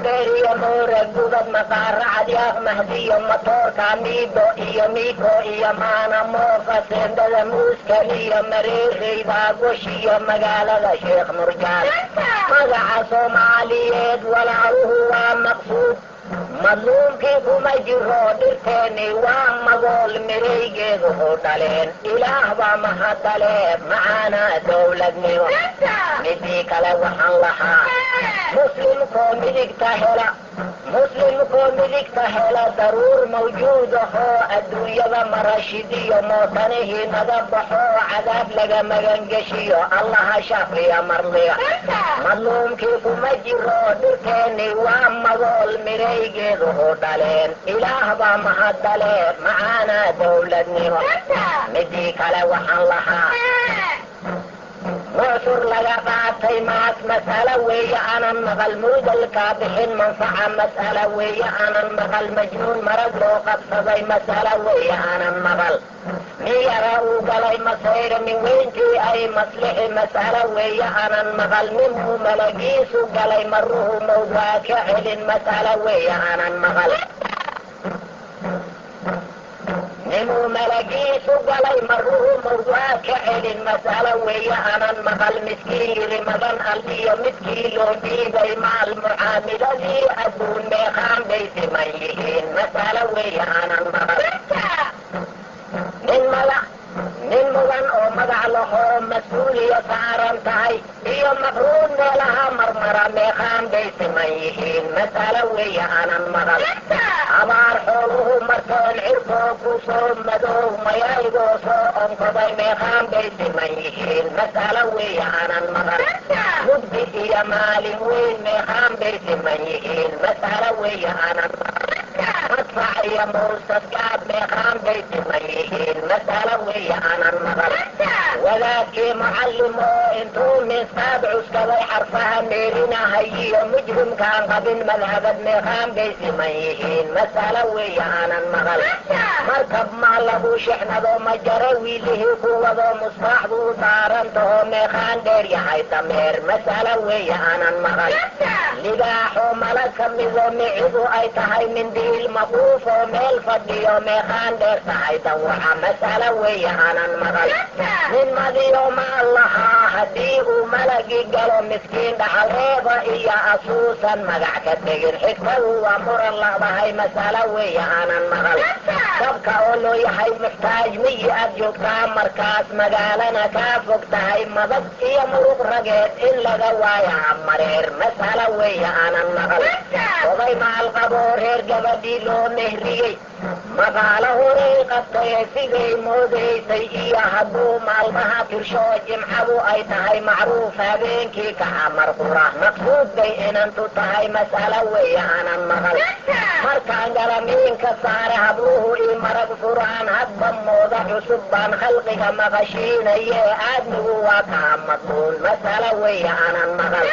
Dheer iyo Moora Gubad, Maqaara Cadyaaq, Mahdiyo Matoorka, Miido iyo Miiko iyo Maana Moofa, Seendada Muuskal iyo Mareereyda Goshiyo magaalada Sheekh Murjaan. Magaca Soomaaliyeed walaaluhu waa maqsuud, madluumkii kuma jiro. Dhirteeni waa magool, miraygeeduhu dhaleen. Ilaah baa mahadale, macaana dowladnimo. Midii kale waxaan lahaa, muslimkoo midigta hela, muslimkoo midigta hela, daruur mawjuudahoo adduunyada marashidiyo mootanihii naga baxo, cadaab laga magangeshiyo, Allaha shaafiya marliya. Madluumkii kuma jiro. Dhirteeni waa magool, miraygeeduhu dhaleen. Ilaah baa mahadale, macaana dowladnimo. Midii kale waxaan lahaa, mucsur laga qaatay maas, mas'alo weeye anan maqal. Mudalkaa bixin manfaca, mas'alo weeye anan maqal. Majnuun marag loo qabsaday, mas'alo weeye anan maqal. Nin yara uu galay masayra, nin weyntii ay maslixi, mas'alo weeye anan maqal. Ninbuu malagiisu galay, maruhu mawd waa ka celin, mas'alo weeye anan maqal. Ninuu malagiisu galay, maruhu mawd waa ka celin, mas'alo weeye anan maqal. Miskiin yiri madan alliyo midkii loo dhiibay maal, mucaamiladii adduun meeqaan bay siman yihiin, mas'alo weeye anan maqal. Nin magac, nin mudan oo magac lahoo mas-uuliya saaran tahay iyo maqruun meelaha marmara, meeqaan bay siman yihiin, mas'alo weeye anan maqal. Abaar xooluhu marteen, cirkoo ku soo madow, mayaygoo soo onkoday, meeqaan bay siman yihiin, mas'alo weeye anan maqal. Mugdi iyo maalin weyn, meeqaan bay siman yihiin, mas'alo weeye anan maqal. Madfac iyo mawsad gaab, meeqaan bay siman yihiin, mas'alo weeye anan maqal. Wadaadkii mucallim oo intuu misaab cuskaday xarfaha meerinahayiyo mujrimkaan qabin madhabad, meeqaan bay siman yihiin, mas'alo weeye aanan maqal. Markab maa lagu shixnado, ma jaro wiilihii ku wado, musbaaxdu u daaran taho, meeqaan dheer yahay dameer, mas'alo weeye aanan maqal. Libaaxoo mala ka mido, micidu ay tahay mindiil maquufoo meel fadhiyo, meeqaan dheer tahay dawaca, mas'alo weeye aanan maqal. Nin madiyo maal lahaa haddii uu malagi galo, miskiin dhaxalreeba iyo asuusan magac ka tegin, xigtadu waa muran ladahay, mas'alo weeye aanan maqal. Dabka oo loo yahay muxtaaj, miyi aad joogtaa markaas magaalana kaa fog tahay, madag iyo muruq rageed in laga waayaa mareer, mas'alo weeye aanan maqal. Oday maal qaboo reer gabadhii loo mehriyey, maqaalo horay qabtaye siday moodaysay iyo hadduu maalmaha tirsho, jimcadu ay tahay macruuf, habeenkii kaca marqura, maqsuud bay inantu tahay, mas'alo weeye aanan maqal. Markaan galamiinka saare, habluhu ii marag furaan, hadba mooda cusub baan khalqiga maqashiinaye, aadmigu waa kaa madluun, mas'alo weeye aanan maqal.